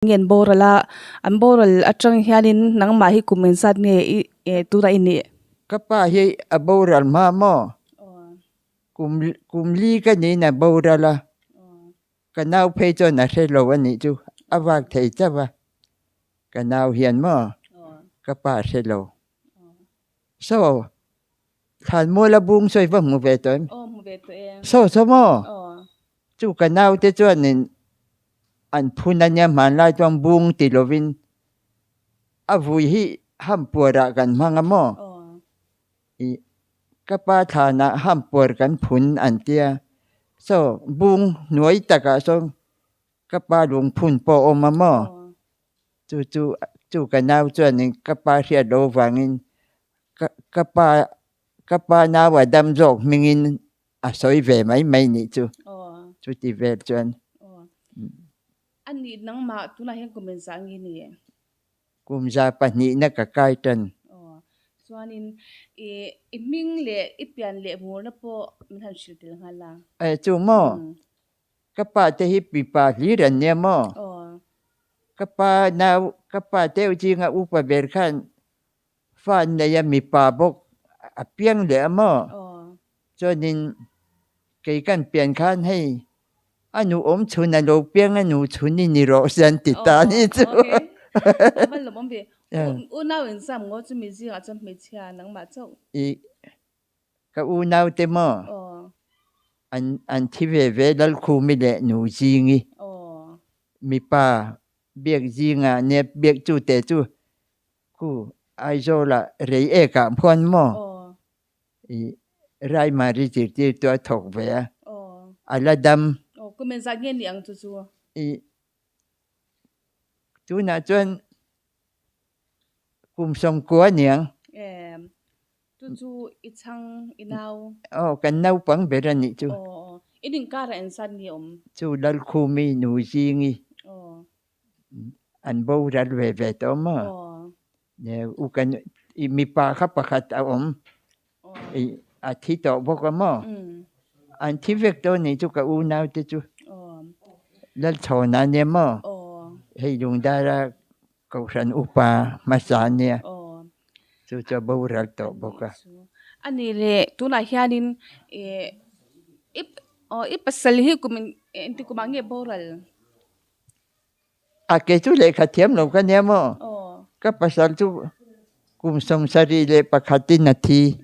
nge an boral a, an boral atang hianin nangmah hi kum engzat nge i tunah i nih? Ka pa hi a boral hma maw? Kum kum li ka niin a boral a, ka nau phei chuan a hre lo a nih chu, a vak thei chauh a, ka nau hian maw ka pa a hre lo. Saw, Thlanmual a bung sawi va hmu ve tawh em? Aw, hmu ve tawh e. Saw saw maw? Aw. Chu ka naute chuanin an phun a nia hmanlai chuan bung ti lovin a vui hi hampuarah kan hmang a maw? Aw. I ka pa thlanah hampuar kan phun an tia. Saw, bung hnuai takah sawn ka pa lungphun pawh a awm a maw? Aw. Chu chu chu ka nau chuanin ka pa hriat loh avangin ka ka pa ka pa nau a dam zawk hmingin a sawi ve mai mai nih chu. Chuti vel chuan. A nih nangmah tunah hian kum engzah nge ni? Kum za pahnihna ka kai tan. Chuanin i i hming leh i pian leh murna pawh min han hrilh tel nghal a. E chu maw? Ka pa te hi pipa hlir an nia maw? Ka pa nau, ka pa teuh zinga upa ber khan fa an nei a, mipa bawk a piang leh a maw? Chuanin kei kan pian khan hei a nu awm chhun a lo piang a nu chhun i ni rawh se an ti ta a ni chu. I Ka unaute maw? An an thi ve ve Lalkhumi leh Nu Zingi. Mipa biak zinga nia biak chu te chu khu Aizawlah rei ekah phuan maw? I Raimari zirtirtu a thawk ve a, a la dam. I tunah chuan Kum sawmkua aniang. Em, chu chu i chhang i nau. Aw, kan naupang ber a nih chu. Aw, aw. In inkar ah engzat nge awm? Chu Lalkhumi nu Zingi. Aw. An boral ve ve tawh maw? Aw. Ne, u kan i mipa kha pakhat a awm. Aw. I a thi tawh bawk a maw? Umm. An thi vek tawh a nih chu ka unaute chu. Aw. Lalchhawna nia maw? Aw. Hei Lungdara Kohhran upa hmasa a nia, chu chu a boral tawh bawk a. A ni le, tunah hianin i pasal hi kum engti kumah nge boral? A ke chu lehkha thiam lo ka nia maw? Ka pasal chu kum 71 in a thi.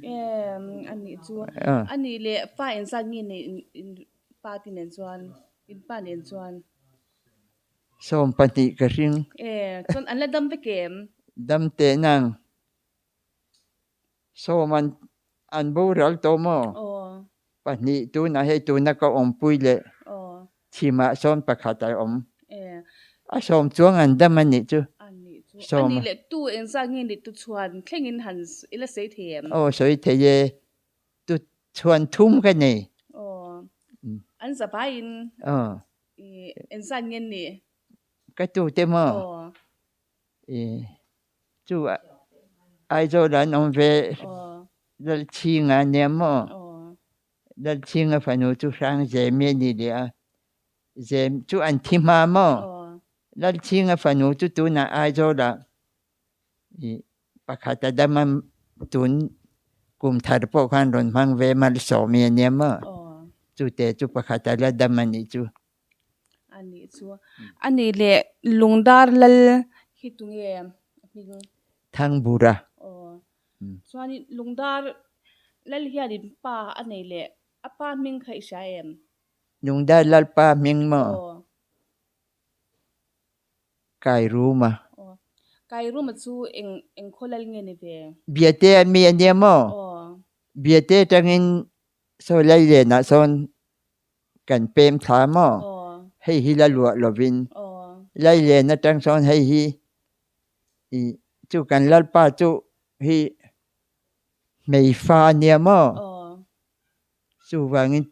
A nih chu. A nih le, fa engzat nge nei in pa te nen chuan, in pa nen chuan? 20 ka hring. E, chuan an la dam vek em? Dam teh nang. 10 an an boral tawh maw? Aw. Pahnih tunah hei tuna ka awmpui leh Aw. chhimah sawn pakhat a awm. E. A 10 chuang an dam a nih chu. A nih chu. A nih leh tu engzat nge ni tu chhuan thlengin han i la sawi thei em? Aw sawi thei e. Tu chhuan thum ka nei. Aw. An zavaiin. Aw. I engzat nge ni? Ka tu te maw? Aw. I chu Aizawl an awm ve Aw. Lalchhinga nia maw? Aw. Lalchhinga fanu chu Hrangzemi a ni leh a. Zem chu an thi hma maw? Aw. Lalchhinga fanu chu tunah Aizawlah i pakhat a dam a tun kum thar pawh khan rawn hmang ve Malsawmi a nia maw? Chute chu pakhat a la dam a nih chu. A nih chu. A nih leh Lungdar lal hi tunge a hming? Thangbura. Aw. Chuanin Lungdar lal hianin pa a nei leh a pa hming kha i hria em? Lungdar lal pa hming maw? Aw. Kairuma. Aw. Kairuma chu eng eng khaw lal nge ni ve? Biate a mi a nia maw? Aw. Biate atangin saw Lailenah sawn kan pem thla maw? Aw. Hei hi la luah lovin. Aw. Lailen atang sawn hei hi i chu kan lalpa chu hi hmeifa a nia maw? Aw. Chuvangin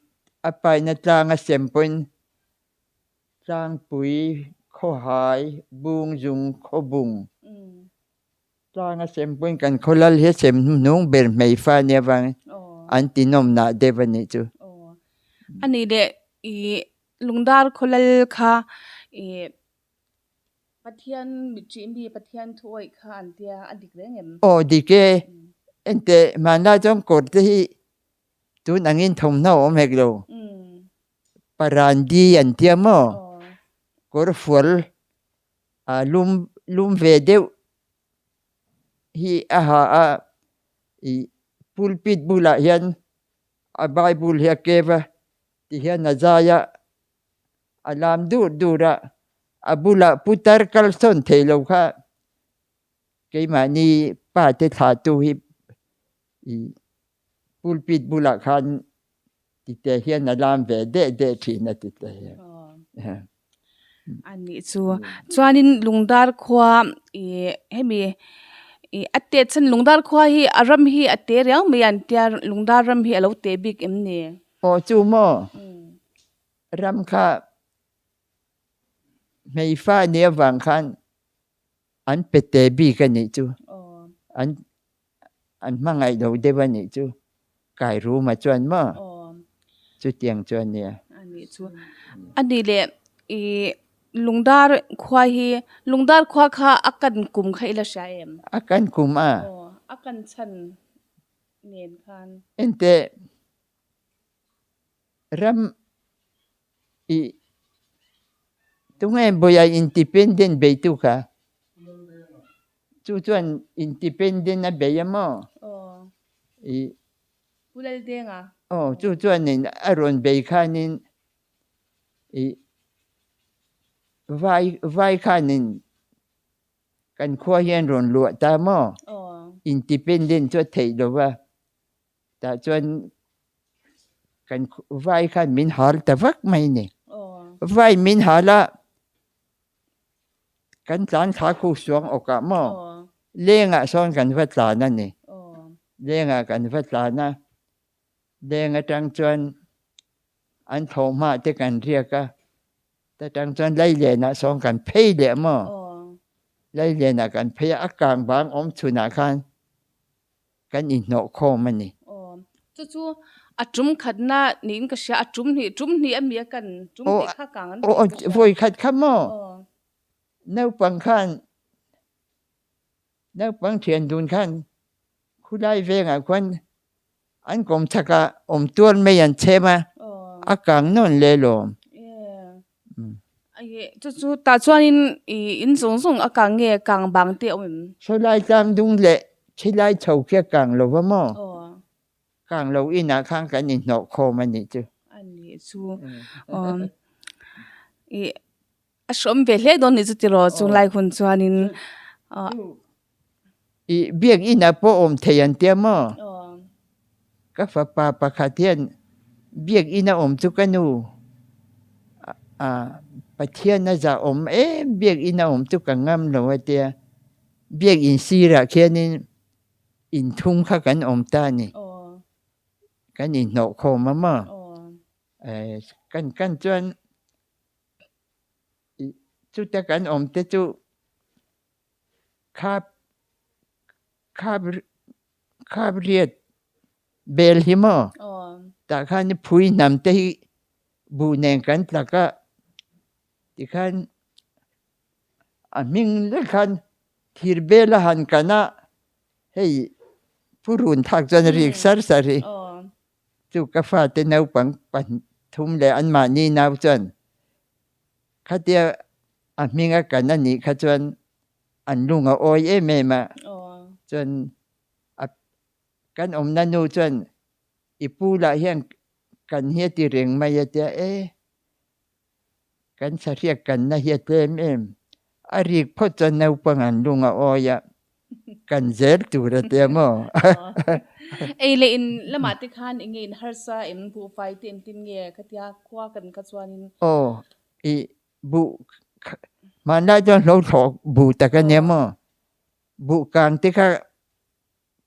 a paihna tlang a sem pawhin Tlangpui, Khawhai, Bungzung, Khawbung. Tlang a sem pawhin kan khaw lal hi a sem hnuhnung ber hmeifa nia vangin an ti nawmnah deuh a nih chu. A nih leh i Lungdar khaw lal kha i Pathian mitṭih mi Pathian thu awih kha an tia a dik reng em? Aw dik e, enteh hmanlai chuan kawr te hi tun angin thawmhnaw a awm hek lo. Parandi an tia maw? Kawr fual a lum lum ve deuh hi a ha a, ih pulpit bulah hian a bible hi a kev a tihian a zai a. A lam dur dur a, a bulah putar kal sawn thei lo kha keimahni pa te thlahtu hi i pulpit bulah khan tite hian a lam ve deh deh thin a tite hian. A nih chu. Chuanin Lungdar khua i hemi i a tet chhan Lungdar khua hi a ram hi a te riau mai a an tia Lungdar ram hi a lo te bik em ni? Aw chu maw? Ram kha hmeifa nih avang khan an pe te bik a nih chu. An an hmangaih lo deuh a nih chu. Kai Ruma chuan maw? Chutiang chu a nia. A nih chu. A nih leh i Lungdar khua hi Lungdar khua kha a kan kum kha i la hria em? A kan kum a. A kan chhan nen khan. Enteh Ram i tunge Boya independent beitu kha? Chu chuan independent a bei a maw? I Pu Laldenga. Aw, chu chuanin a rawn bei khanin i vai vai khanin kan khua hian rawn luah ta maw? Independent chu a theih lo va. Tah chuan kan vai khan min hal ta vak mai ni. Vai min hal a, kan tlan thla khu suang awkah maw lengah sawn kan va tlan a ni. Lengah kan va tlan a, leng atang chuan an thawhhma te kan riak a, ta tang chuan Lailenah sawn kan phei leh maw. Lailenah kan phei a, a kang bang awm chhunah khan kan inhnawh khawm a ni. Aw, chu chu a tum khatna niin ka hria, a tum hnih, tum hnih a mi a kan, tum hnih kha kang an tih ka hria. Vawi khat kha maw? Naupang khan, naupang thian dun khan khulai vengah khuan an kawm chak a, awm tual mai an chhem a, a kang nawn leh lawm. Chu chu tah chuanin i in zawng zawng a kang nge kang bang te a awm em? Sawlai tlang dung leh thilai chho khi a kang lo va maw? Kang lo inah khan kan inhnawh khawm a nih chu. A nih chu. I a hrawm ve hle dawn nih chu tiraw chunglai hun chuanin. I biakinn ah pawh awm thei an tia maw? Ka fapa pakhat hian biakinn a awm chu ka nu Pathian a zah awm em biakinn a awm chu ka ngam lo a tia. Biakinn sirah khianin inthum kha kan awm ta a ni. Kan inhnawh khawm a maw? Kan kan chuan chuta kan awm te chu Khap khap khap riat bel hi maw tah khan phui hnam te hi buh nen kan tlak a tikhan a hming lek khan thir bel a han kan a hei purun thlak chuan a rik sar sar hi chu ka fate naupang pathum leh anmahni nau chuan Khatia a hminga kan a nih kha chuan an lung a awi em em a, chuan a kan awmna nu chuan i pu lah hian kan hi a ti reng mai a tia e, kan sahriak kanna hi a tlem em, a rik phawt chuan naupang an lung a awi a, kan zel tur a tia maw? Ei leh in lamah te khan enge in harsa em buhfai te engtin nge khatia khua kan kha chuanin. Aw i buh hmanlai chuan hlo thlawh buh tak a nia maw? Buh kang te kha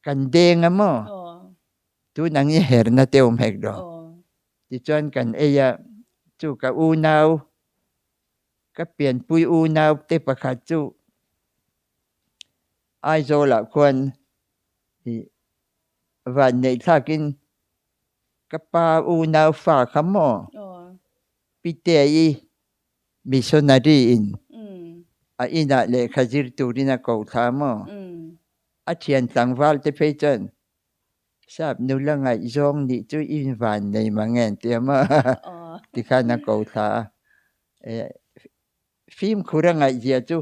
kan deng a maw? Tun ang i herna te awm hek lo. Tichuan kan ei a, chu ka unau ka pianpui unau te pakhat chu Aizawlah khuan i van neih thlakin ka pa unau fa kha maw Piteii missionary in A inah lehkha zir turin a ko thla maw? A thian tlangval te phei chuan Sap nula ngaihzawng nih chu in van nei mang em tia maw? Tikhan a ko thla a. Fimkhur a ngaihzia chu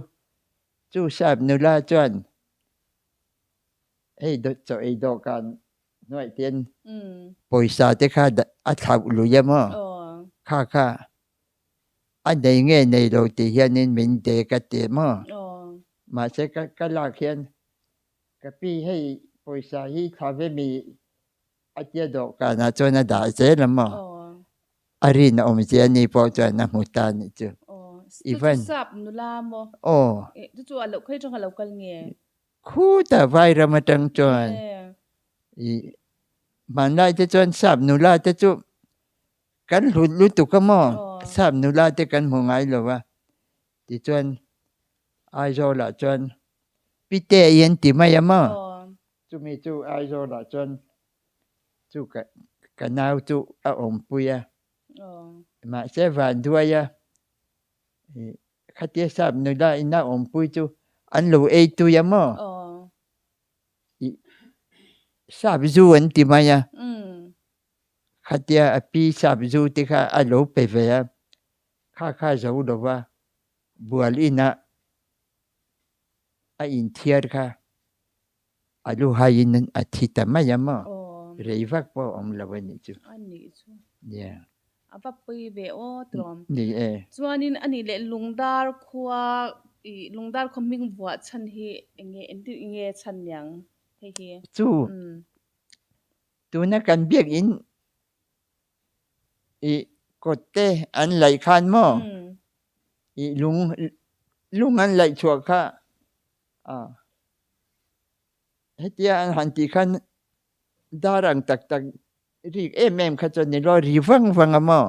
chu sap nula chuan hei chaw ei dawhkan hnuaih ten pawisa te kha a thlauh lui a maw? Kha kha A nei nge nei lo tih hianin min dek a ti maw? Mahse ka ka lak hian ka pi hei pawisa hi thla ve mi a tia dawhkanah chuan a dah zel a maw? A rinawm zia ni pawh chuan a hmu ta nih chu. Ivan. Chu chu sap nula maw? Aw. Chu chu a lo khawi atang a lo kal nge? Khuta vairam atang chuan i hmanlai te chuan sap nula te chu kan hlut lutuk a maw sap nula te kan hmu ngai lo a tichuan Aizawl ah chuan Pite i an ti mai a maw chumi chu Aizawl ah chuan chu ka ka nau chu a awmpui a mahse vanduai a Khatia sap nula ina awmpui chu an lo ei tui a maw? I sap zu an ti mai a. Khatia a pi sap zu te kha a lo pe ve a. Kha kha zo lo va bual inah a inthiar kha a lu haiin a thi ta mai a maw? Rei vak pawh a awm lo a nih chu. A nih chu. Yeah. A va pawi ve aw tawm. Ni e. Chuanin a nih leh Lungdar khua i Lungdar khaw hming vuah chhan hi enge engtin enge chhan niang hei hi? Chu tuna kan biakinn i kawt te an laih khan maw i lung lung an laih chhuah kha a hetia an han tih khan dar ang tak tak rik em em kha chuan ni lo ri vang vang a maw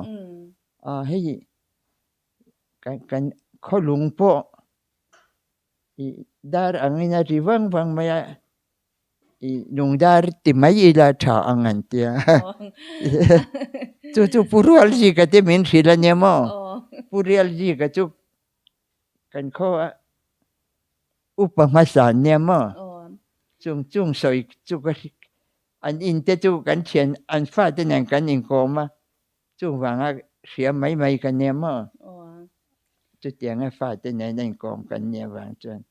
a hei kan kan khawlung pawh i dar angin a ri vang vang mai a i lungdar ti mai ila tha ang an tia chu chu Pu Rualzika te min hrilh a nia maw Pu Rialzika chu kan khaw a upa hmasa an nia maw chung chung sawi chu ka an in te chu kan thian an fate nen kan inkawm a chuvanga hria mai mai ka nia maw chutianga fate nen a inkawm kan nia vang chuan.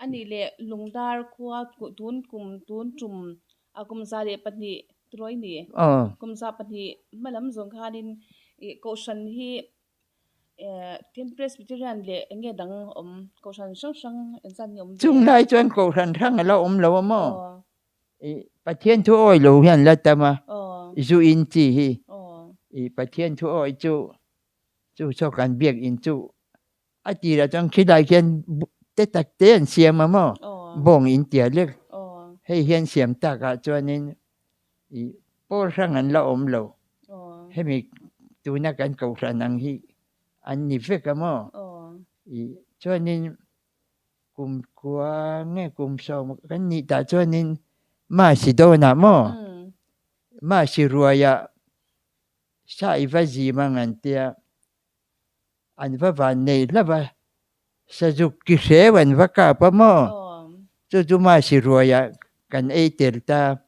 A nih leh Lungdar khua tun kum tun tum a kum 102 turawi ni kum 200 hmalam zawng khanin ih kohhran hi Tin Presbyterian leh eng nge dang awm kohhran hrang hrang engzat nge awm ve? Chung lai chuan kohhran hrang a la awm lo a maw? I Pathian thu awi lo hian la tam a, zu in chi hi. I Pathian thu awi chu chu saw kan biak in chu a tirah chuan khilai khian te tak te an siam a maw? Bawng in tia lek. Hei hian siam takah chuanin i pawl hrang an la awm lo. Hemi tuna kan kohhran ang hi an ni vek a maw? I chuanin kum kua nge kum sawm kan nih tah chuanin Masi dawnah maw? Masi ruaiah sa i va zim ang an tia. An va van nei hlauh a, sazuk ki hreu an va kap a maw? Chu chu Masi ruaiah kan ei tel ta.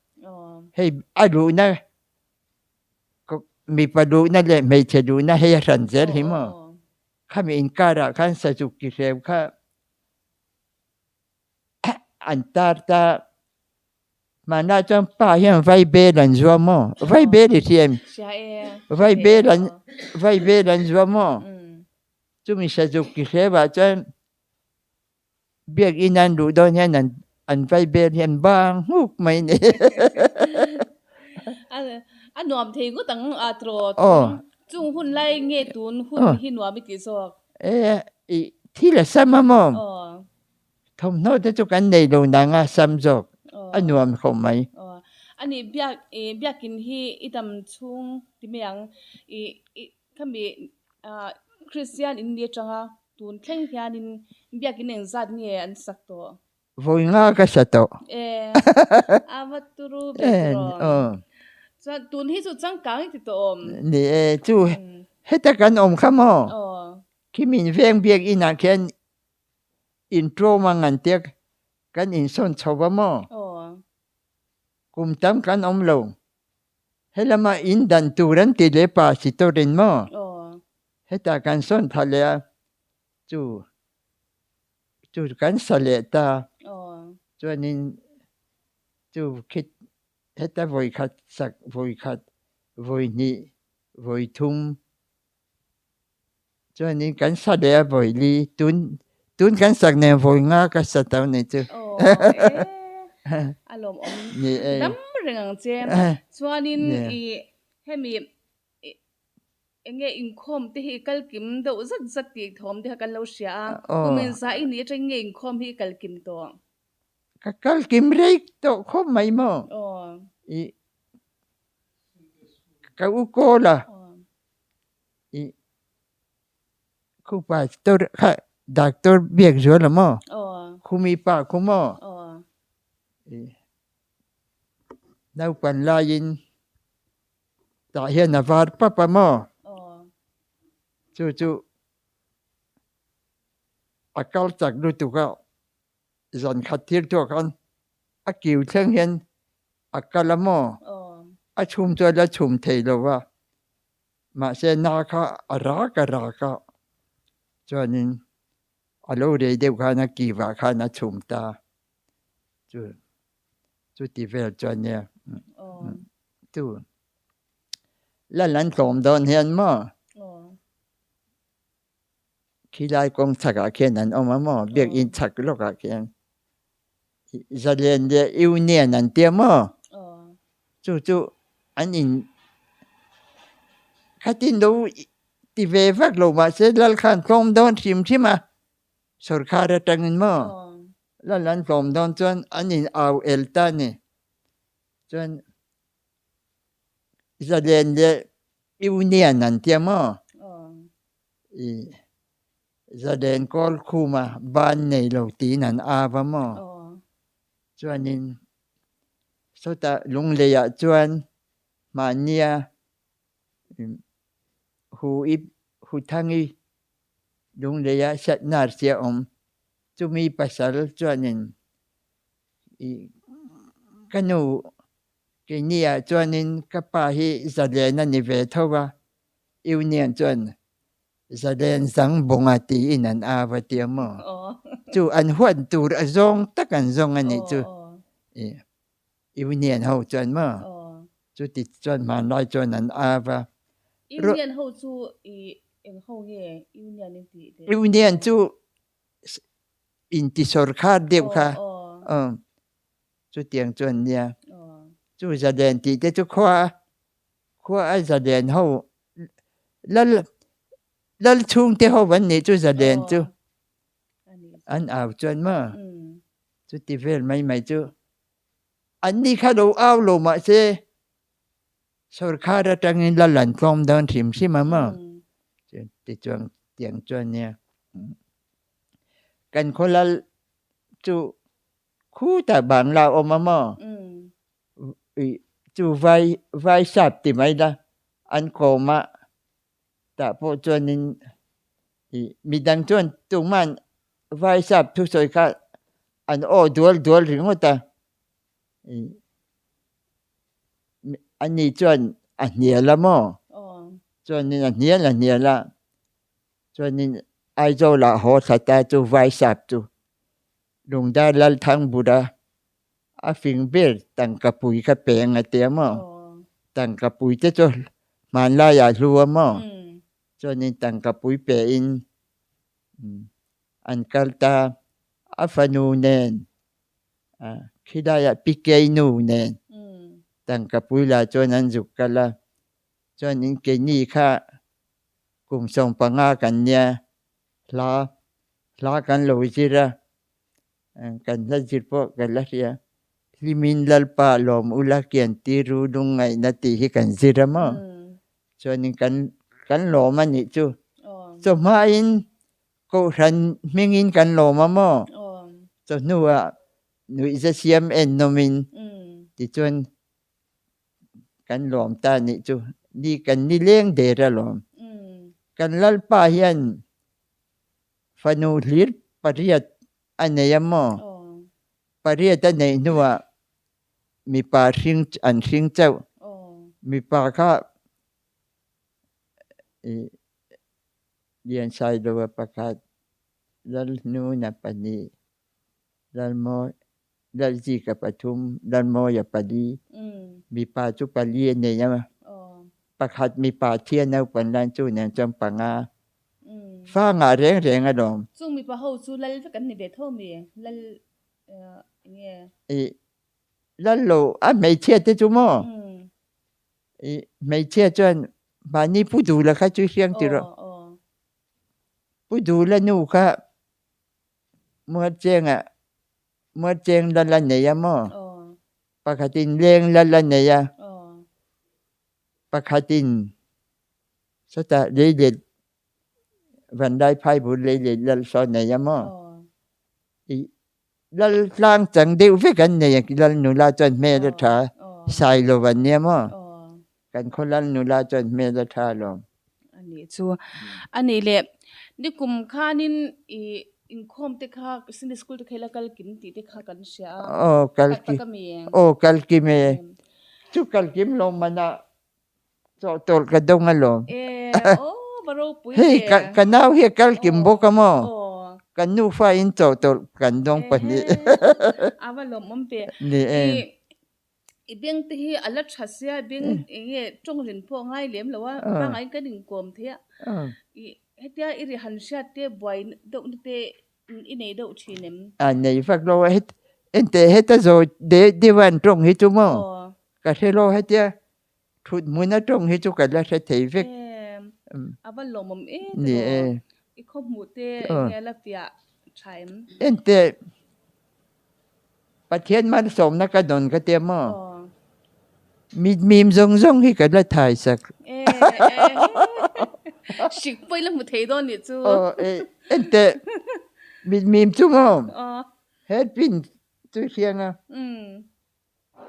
Hei a luhna mipa luhna leh hmeichhe luhna hei a hran zel hi maw? Khami inkarah khan sazuk ki hreu kha an tar ta. Hmanah chuan pa hian vaibel an zuam maw? Vaibel i hria em? Vaibel an vaibel an zuam maw? Chumi sazuk ki hreuah chuan biakinn an luh dawn hian an an vaibel hi an bang nghuk mai a ni. A nuam thei ngawt ang a tiraw tun chung hun lai nge tun hun hi nuam i tih zawk? E i thil a sam a maw? Thawmhnaw te chu kan nei lo nang a sam zawk a nuam khawp mai. A nih biak i biakin hi i dam chhung ti mai ang i i khami Kristian in ni atanga tun thleng hianin biakin engzat nge an sak tawh? Vawi nga ka sa tawh. E a va turu ve tawh. Chuan tun hi chu changkang i ti tawh awm. Ni e chu heta kan awm kha maw? Khi min veng biakin ah khian. Intlawm ang an tia kan insawn chho va maw? Kum tam kan awm lo. Helama in dan tur an ti leh pa si tawrin maw? Hetah kan sawn thla leh a, chu chu kan sa leh ta. Chuanin chu khit heta vawi khat sak vawi khat, vawi hnih, vawi thum Chuanin kan sa leh a vawi li, tun tun kan sak nen vawi nga ka sa tho ni chu. Aw e, a lawmawm Ni e. dam reng ang che. Chuanin i hemi enge inkhawm te hi i kal kim deuh zat zat tih thawm te kha kan lo hria a, kum inzah i nih atang nge inkhawm hi i kal kim tawh? Ka kal kim rei tawh khawp mai maw? I ka u kawl a. I khu pastor kha doctor biak zual a maw? Khumi pa khu maw? I naupan laiin tah hian a var pap a maw? Chu chu a kal chak lutuk a, zan khat thil tuah khan a kiu thleng hian a kal a maw? A chhum chu a la chhum thei lo va. Mahse na kha a rak a rak a, chuanin a lo rei deuh khan a kivah khan a chhum ta. Chu chuti vel chuan nia chu lal an tlawm dawn hian maw khilai kawng chhakah khian an awm a maw biakinn chhak lawkah khian Zalen leh Union an tia maw? Chu chu an in khatin lo ti ve vak lo mahse lal khan tlawm dawn hrim hrim a, sorkar atangin maw? Lal an tlawm dawn chuan an in au el ta a ni. Chuan Zalen leh Union an tia maw? I Zalen kawl khuma ban nei lo tiin an av a maw? Chuanin sawtah lungleiah chuan mahnia hu i hu thangi lungleia hriatnar chi a awm. Chumi pasal chuanin i ka nu keiniah chuanin ka pa hi Zalen a ni ve tho va, Union chuan Zalen zang bunga tiin an au a tia maw? Chu an huat tur a zawng tak an zawng a nih chu. Union ho chuan maw? Chuti chuan hmanlai chuan an au a. Union ho chu i eng ho nge Union in tih leh? Union chu inti sawrkhar deuh kha. Chutiang chuan nia. Chu Zalen tih te chu khua khua a Zalen ho Lal lal chhungte ho an nih chu zalen chu an au chuan maw chuti vel mai mai chu an ni kha lo au lo mahse sorkar atangin lal an tlawm dawn hrim hrim a maw ti chuang tiang chuan nia kan khaw lal chu khutah bangla a awm a maw. Chu vai vai sap ti mai la an kawm a, tah pawh chuanin ih midang chuan tuman vai sap thusawi kha an aw dual dual ringawt a, ih ani chuan a hnial a maw chuanin a hnial a hnial a chuanin Aizawl ah haw thla ta chu vai sap chu Lungdar Lalthangbura a fing ber tangka pui kha peng a tia maw? Tangka pui te chu hmanlai ah hlu a maw? Chuanin tangka pui pe in an kal ta a fanu nen khilai ah Pikei nu nen tangka pui la chuan an zuk kal a chuanin keini kha kum 15 kan nia hla hla kan lo zir a Kan hla zir pawh ka la hria. Hlimin Lalpa lawm ula kian tir ru lungngaihna tih hi kan zir a maw? Chuanin kan kan lawm a nih chu. Chawhmain Kohhran hmingin kan lawm a maw? Chawhnuah nuihza siam en nawmin tichuan kan lawm ta a nih chu. Ni kan ni leng der a lawm. Kan Lalpa hian fanu hlir pariat. a nei a maw? Pariat a neih hnuah mipa hring an hring chauh. Mipa kha i Liansailoa pakhat, Lalhnuna pahnih, Lalmawi Lalzika pathum, Lalmawia pali. Mipa chu pali a nei a. Pakhat mipa thi a naupan lan chu nen chuan panga. Fa ngah reng reng alawm. Chung mipa ho chu lal vek an ni ve tho mi? Lal enge? I lal lo a hmeichhia te chu maw? I hmeichhia chuan mahni pu Dula kha chu hriang ti rawh. Pu Dula nu kha Mualchengah Mualcheng lal a nei a maw? Pakhatin leng lal a nei a, pakhatin sawtah leilet Vanlai phaibur leilet lal saw a nei a maw? I lal tlang chang deuh vek an nei a, lal nula chuan hmel a tha Sailo an nia maw? Kan khaw lal nula chuan hmel a tha alawm. A nih chu. A nih leh nikum khanin i inkhawm te kha Sunday school te kha ila kal kim tih te kha kan hria a. Aw kal kim. Aw kal kim e. Chu kal kim lo manah chawhtawlh ka dawng alawm. E aw va ropui ve. Hei ka nau hi a kal kim bawk a maw? Kan nufa in chawhtawlh kan dawng pahnih. A va lawmawm ve. Ni e. I beng te hi a la tha sia beng eng nge tawng rin pawh a ngai lem lo a pangai kan inkawm thei a i hetia i ri han hriat te buai deuh na te i nei deuh thin em? A nei vak lo a het ente heta zawi de divan tawng hi chu maw ka hre lo hetia thut hmun a tawng hi chu ka la hre thei vek. A va lawmawm em ni e i khaw hmuh te eng nge a la fiah tha em? Ente Pathian malsawmna ka dawn ka tia maw? Mitmim zawng zawng hi ka la thai sak. Hrik pawh i la hmu thei dawn nih chu. Aw e enteh mitmim chu maw? Headpin chu hriang a.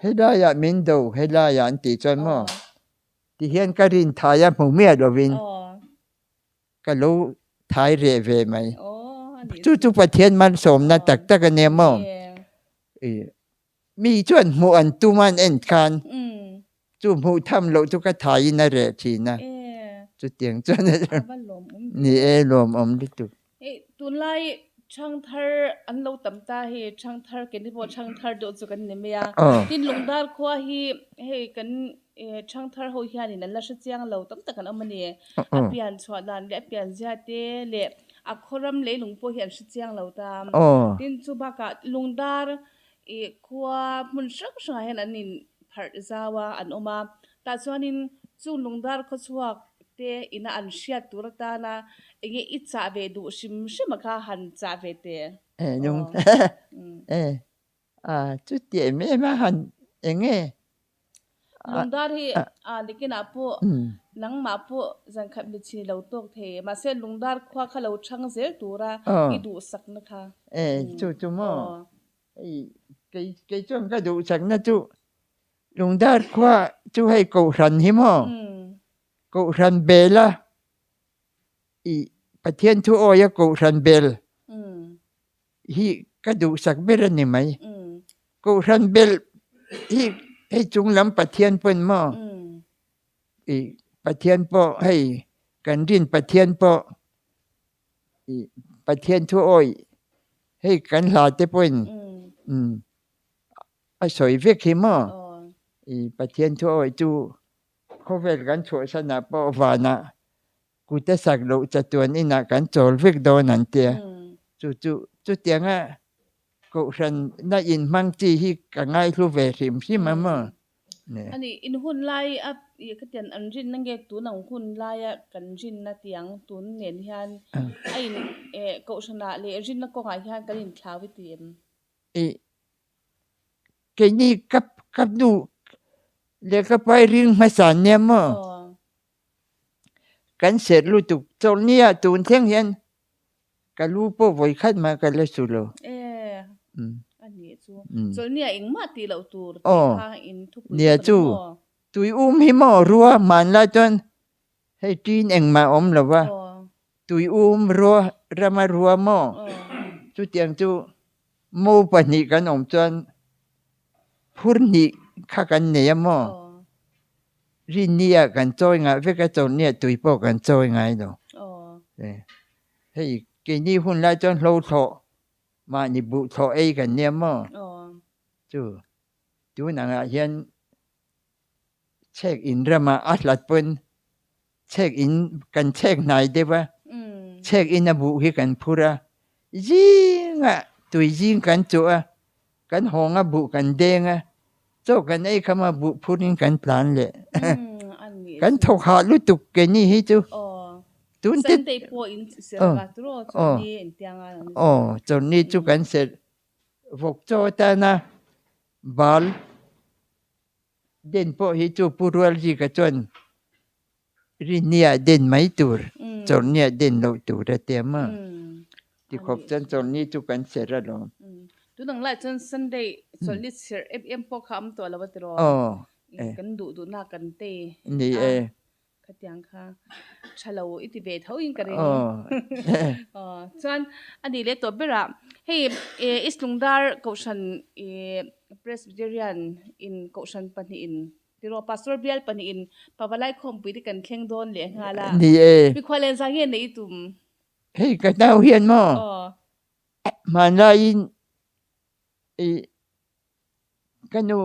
Helaiah min do helaiah an tih chuan maw? Tihian ka rin thai a hmu miah lovin. Ka lo thai reh ve mai. Chu chu Pathian malsawmna tak tak a nia maw? Mi chuan hmuh an tum a an en khan chu hmuh tham loh chu ka thaiin a reh thin a. Chutiang chuan ni e lawmawm lutuk. Tunlai Thangthar an lo tam ta hei Thangthar keini pawh Thangthar deuh chu kan ni mai a. Tin Lungdar khua hi hei kan Thangthar ho hianin an la hre chiang lo tam tak an awm a ni. A pian chhuah dan leh a pian zia te leh a khaw ram leilung pawh hi an hre chiang lo ta. Tin chu bakah Lungdar ih khua hmun hrang hrangah hian an in pharh zau a an awm a. Tah chuanin chung Lungdar khaw chhuak te ina an hriat tur atana enge i chah ve duh hrim hrim a kha han chah ve teh. E lung e a chuti em em a han enge Lungdar hi a nikinah pawh nangmah pawh zankhat mitchhin i lo tawk thei mahse lungdar khua kha lo chhang zel tura i duhsakna kha. E chu chu maw hei kei kei chuan ka duhsakna chu Lungdar khua chu hei Kohhran hi maw? Kohhran bel a i Pathian thu awi a Kohhran bel hi ka duhsak ber a ni mai. Kohhran bel hi hei chung lam Pathian pawn maw i Pathian pawh hei kan rin Pathian pawh i Pathian thu awi hei kan hla te pawhin A sawi vek hi maw? I Pathian thu awi chu khawvel kan chhuahsanah pawh vanah kut a sak loh chatuan inah kan chawl vek dawn an tia. Chu chu chutianga kohhranna inhmang chi hi ka ngaihlu ve hrim hrim a maw? A ni, in hun lai a i ka tian an rinna nge tun ang hun laia kan rinna tiang tun nen hian a in kohhranah leh rinna kawngah hian kan inthlau i ti em? I Keini ka ka nu leh ka pai ring hmasa nia maw? Kan serh lutuk chawlhnia tun thleng hian ka lu pawh vawi khat mah ka la su lo. Aw nia chu tui um hi maw rua hmanlai chuan hei ṭin engmah a awm lo va, tui um rua rama rua maw chutiang chu. Mo pahnih kan awm chuan phur hnih kha kan nei a maw? Rinni ah kan chawi ngah vek a, chawlhni ah tui pawh kan chawi ngai lo. Hei keini hun lai chuan hlo thlawh mahni buh thlawh ei kan nia maw? Chu tun angah hian chhek in ramah a hlat pawn chhek in kan chhek hnai deuh a, chhek in a buh hi kan phur a, zingah tui zing kan chuh a, kan hawng a buh kan deng a, chaw kan ei kham a buh phur in kan tlan leh. Kan thawk hah lutuk keini hi chu. Tun te aw chawlhni chu kan serh vawk chaw atana bal Den pawh hi chu Pu Rualzika chuan Rinnia den mai tur, Chawlhnia den loh tur a ti a maw? Tikhawp chuan Chawlhni chu kan serh alawm. Tunang lai chuan Sunday Chawlhni serh em em pawh kha a awm tawh lo a tiraw? Kan duh duhna kan tei a. Ni e. Khatiang kha tha lo i ti ve tho in ka ring. Aw chuan a nih leh tawh berah hei East Lungdar Kohhran ih Presbyterian in Kohhran pahnih in tiraw Pastor bial pahnih in Pavalai khawmpui te kan thleng dawn leh nghal a. Ni e. Mikhual len zah nge nei i tum? Hei ka nau hian maw? Aw. Hmanlaiin ih ka nu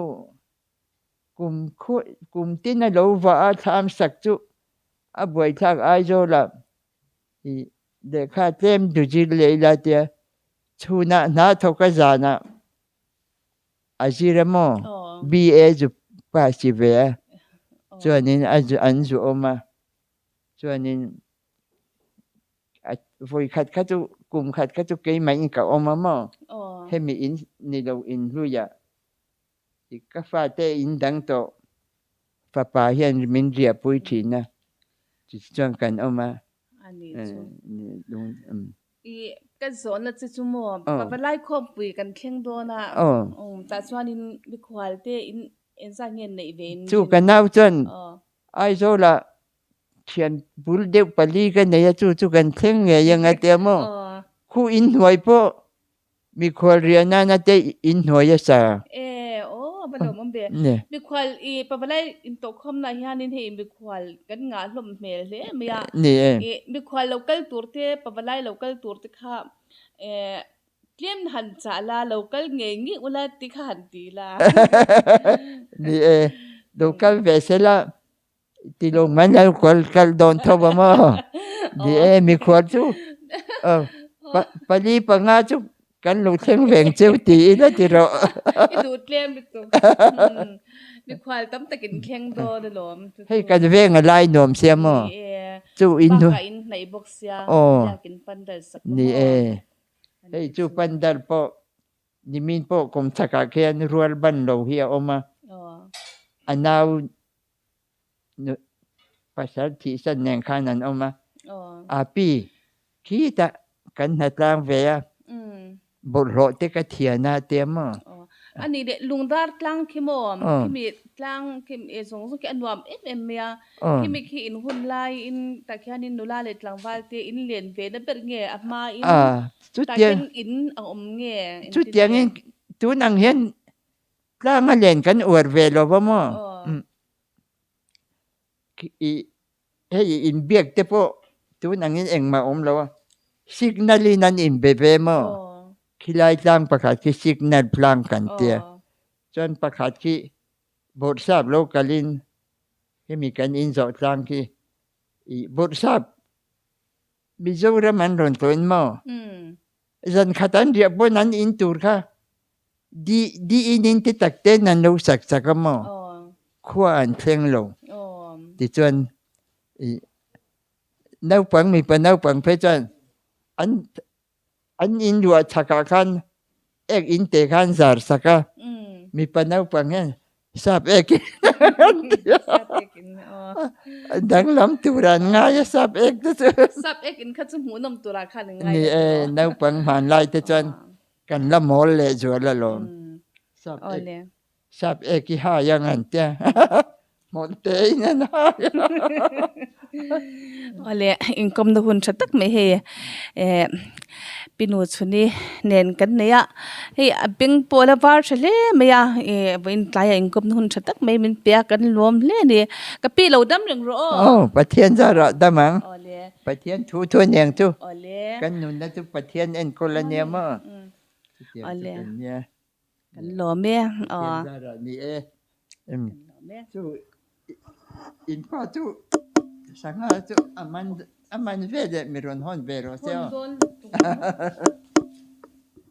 Kum kum tin a lo vah a thlam sak chu a buaithlak Aizawl ah i lehkha tlem duzir leh ila tia chhunah hna thawk a zanah a zir a maw BA zu pass i ve a chuanin a an zu awm a chuanin a vawi khat kha chu kum khat kha chu keimah in ka awm a maw hemi in ni lo in hlui ah Ka fate in dang tawh fapa hian min riahpui thin a, tichuan kan awm a. A ni chu. I ka zawhna che chu maw, Pavalai khawmpui kan thleng dawn a, tah chuanin mikhual te in engzat nge neih ve in? Chu ka nau chuan Aizawlah thian bul deuh pali ka nei a, chu chu kan thleng ngei ang a tia maw, khu inhnuai pawh Mikhual riah nana te inhnuai a sa. E, aw, a va lawm awm ve. Mikhual i pavalai intawhkhawmna hianin hei mikhual kan ngah hlawm hmel hle mai a. Ni e. I mikhual lo kal tur te, pavalai lo kal tur te kha e tlem han chah la, lo kal ngei ngei ula ti kha han ti la. Ni e, lo kal ve se la, ti lo mai lo kal kal dawn tho a maw? Ni e, mikhual chu pali panga chu kan lo thleng veng cheu ti ila ti rawh. I duh tlem lutuk. Mikhual tam takin thleng dawn alawm. Hei kan veng a lai nuam sia maw? Ni e, Chu in bakah in hnaih bawk sia, biakin pandal sak maw? Ni e, hei chu pandal pawh Nimin pawh kum chakah khian rual ban lo hi a awm a, a nau pasal thihsan nen khan an awm a, a pi khitah kan hnatlang ve a, bawlhhlawh te ka thian a tia maw? A nih leh lungdar tlang khi maw? Khimi tlang khi zawng zawng khi a nuam em em mai a, khimi khi in hun laiin tah khianin nula leh tlangval te in len ve na ber nge a hmain tah khian in a awm nge? Chutiangin tun ang hian Tlang a len kan uar ve lo va maw? I hei inbiak te pawh tun angin engmah awm lo a, signal in an inbe ve maw? Khilai tlang pakhat khi signal tlang kan tia, chuan pakhat khi bawrhsap lo kalin hemi kan inzawh tlang khi i bawrhsap Mizoram an rawn tawn maw? Zan khat an riah pawn an in tur kha di di in in te tak ten an lo sak sak a maw? Khua an thleng lo. Tichuan i naupang mipa naupang phei chuan an an in luah chhakah khan ek in te khan zar sak a, mipa naupang hian sap ek in an ti a, danglam tur an ngai a sap ek te chu. Sap ek in kha chu hmuhnawm turah khan an ngai Ni e, naupang hmanlai te chuan kan la mawl leh zual alawm. Sap ek Sap ek i hai ang an tia hmawlh te in an hai a. Awle, inkawmna hun tha tak mai hei. Eh. Pinu chhuni nen kan nei a, hei a beng pawh a la var tha hle mai a, ih vawiin tlaiah inkawmna hun tha tak mai min pe a, kan lawm hle a ni. Ka pi lo dam reng rawh aw. Aw, Pathian zarah dam ang. Pathian thu thu aniang chu. Kan nunna chu Pathian enkawl ania maw? Chutiang chu kan nia. Kan lawm e. Pathian zarah ni e. Chu in pa chu sangha chu a man a man ve leh mi rawn hawn ve rawh se aw.